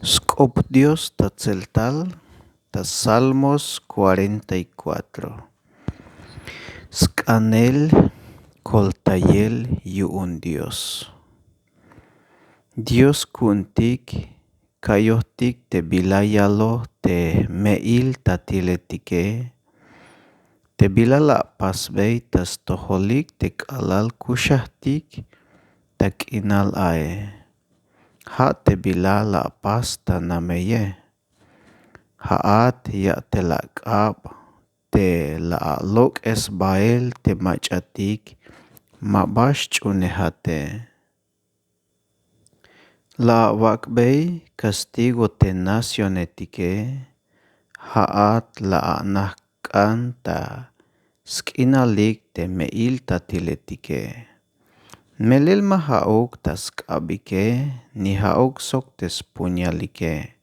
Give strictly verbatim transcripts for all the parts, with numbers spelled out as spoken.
Sk'op dios ta tseltal ta salmos kuarenta y kuatro. Sk'anel koltayel yu'un dios. Dios ku'untik ka'yojtik te bila yaloj te me'il ta tiletike, te bila la apasbey ta stojolik te k'alal kuxajtik ta k'inal ae. Ja' te bila la apas ta nameye. Ja'at ya'tel ak'ab te la alok'es bael te mach'atik ma ba xch'uunejate. La awak'bey kastigo te nacionetike. Ja'at la anajk'an ta sk'inalik te me'il ta tiletike. Melel ma ja'uk ta sk'abike ni ja'uk sok te spuñalike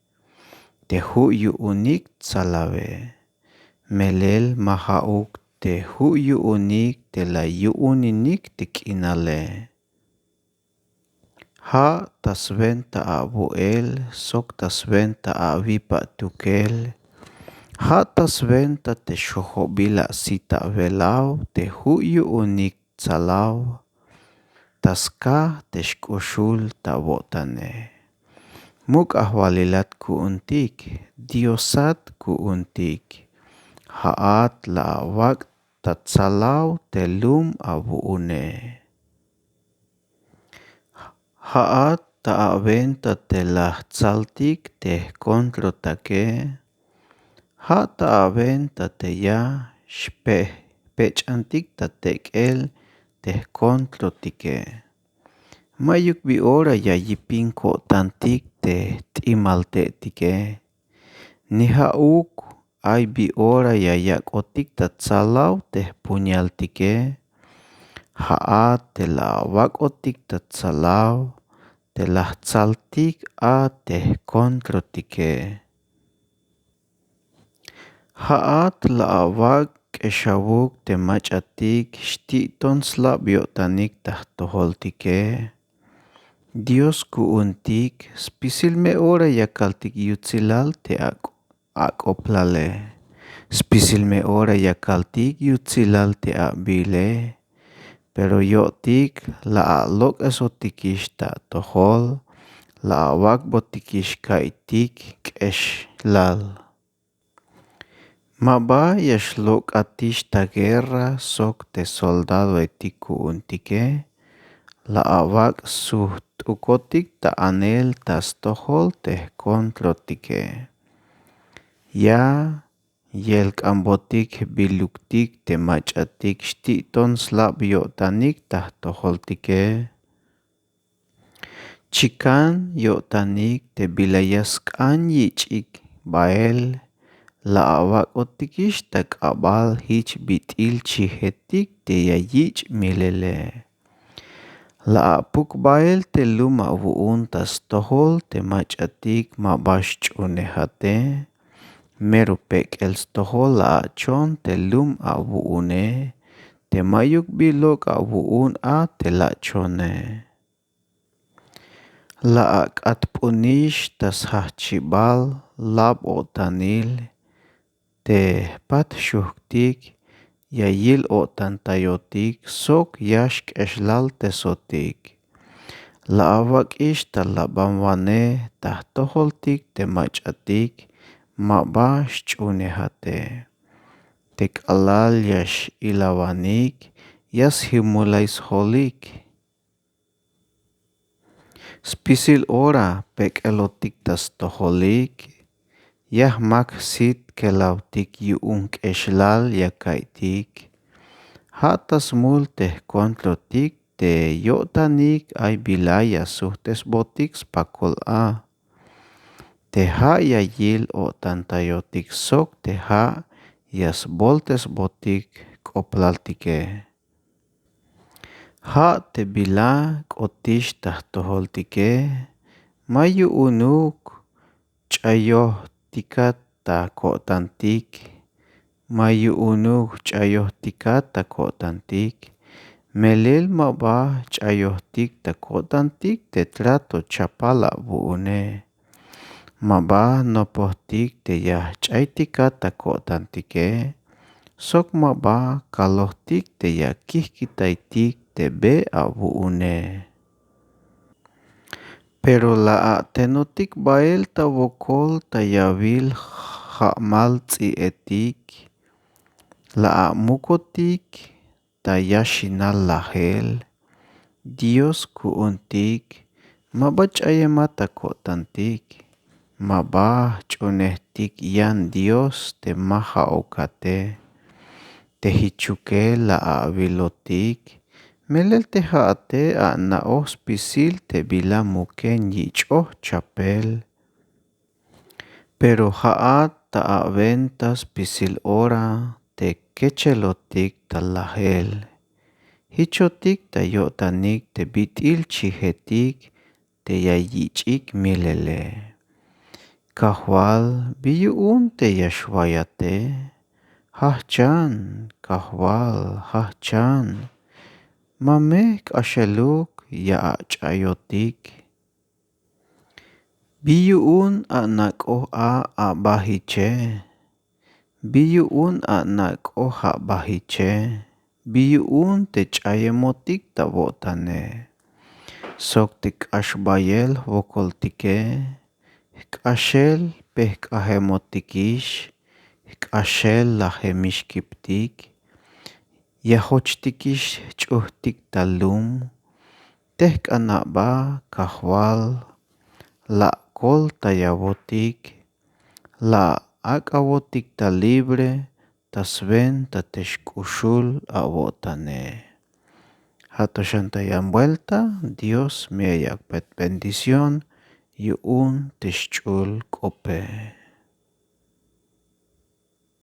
te ju' yu'unik tsalawe. Melel ma ja'uk te ju' yu'unik te la yu'uninik te k'inale. Ja' ta swenta awu'el sok ta swenta awipa'tukel. Ja' ta swenta te xojobil asitawelaw te ju' yu'unik tsalaw ta skaj te xk'uxul ta awo'tane. Muk' ajwalilat ku'untik, diosat ku'untik. Ja'at la awak' ta tsalaw te lum awu'une. Ja'at ta awenta te la jtsaltik te jkontrotake. Ja' ta awenta te ya xpech'antik ta tek'el te jkontrotike. Mayuk bi ora ya yipin ko'tantik te jt'imal te'tike. Ni ja'uk ay bi ora ya yak'otik ta tsalaw te jpuñaltike. Ja'at te la awak'otik ta tsalaw te la jtsaltik a te jkontrotike. Ja'at la awak' k'exawuk te mach'atik xti'ton slab yo'tanik ta jtojoltike. Dios ku'untik spisil me ora ya kaltik yutsilal te ak'oblale. Spisil me ora ya kaltik yutsilal te abile. Pero yo'tik la alok'esotikix ta atojol. La awak'botikix kaiytik k'exlal. Ma ba ya xlok'atix ta guerra sok te soldadoetik ku'untike. La awak' sujt'ukotik ta anel ta stojol te jkontrotike. Ya yelk'ambotik jbiluktik te mach'atik xti'ton slab yo'tanik ta jtojoltike. Chikan yo'tanik te bila ya sk'an yich'ik bael. La awak'otikix ta k'abal jich bit'il chijetik te ya yich' milele. La apuk bael te lum awu'un ta stojol te mach'atik ma ba xch'uunejate. Mero pek'el stojol la ach'on te lum awu'une. Te mayuk bi lok' awu'un a te la ach'one. La ak'atp'unix ta sjajchibal lab-o'tanil. Te jpat xujktik ya yil-o'tantayotik sok ya xk'exlaltesotik. La awak'ix ta labanwanej ta jtojoltik te mach'atik ma ba xch'uunejate. Te k'alal ya x-ilawanik ya sjimulay sjolik. Spisil ora pek'elotik ta stojolik. Ya jmak jsit kelawtik yu'un k'exlal ya kaiytik. Ja' ta smul te jkontrotik te yo'tanik ay bila ya sujt'esbotik spakol a. Te ja' ya yil-o'tantayotik sok te ja' ya sboltesbotik jk'oplaltike. Ja' te bila k'otix ta jtojoltike. Ma yu'unuk ch'ayojtikat ta ko'tantik. Ma yu'unuk ch'ayojtikat ta ko'tantik. Melel ma ba ch'ayojtik ta ko'tantik te trato chapal awu'une. Ma ba nopojtik te ya jch'aytikat ta ko'tantike, sok ma ba kalojtik te ya kijkitaytik te be awu'une. Pero la atenotik bael ta wokol ta yawil ja'mal ts'i'etik, la amukotik ta yaxinal lajel. Dios ku'untik, ma ba ch'ayemat ta ko'tantik, ma ba jch'uunejtik yan Dios te ma ja'ukate. Te jichuke la awilotik, melel te ja'ate ana'oj spisil te bila muken yich'oj chapel. Pero ja'at ta awen ta spisil ora te kechelotik ta lajel. Jichotik ta yo'tanik te bit'il chijetik te ya yich'ik milele. Kajwal, bi yu'un te ya xwayate? Jajchan, Kajwal, jajchan. Ma me jk'axeluk ya ach'ayotik. Bi yu'un anak'oj a abajiche? Bi yu'un anak'oj abajiche? Bi yu'un te ch'ayemotik ta wo'tane? Sok te k'ax bayel jwokoltike, jk'axel pejk'ajemotikix, jk'axel lajemix kiptik, ya jochtikix jch'ujtik ta lum. Te jk'an aba, Kajwal, la koltayawotik, la ak'awotik ta libre ta swenta te xk'uxul awo'tane. Ja' to xan ta yan buelta, Dios me ya yak'bey bendición yu'un te xch'ul k'ope.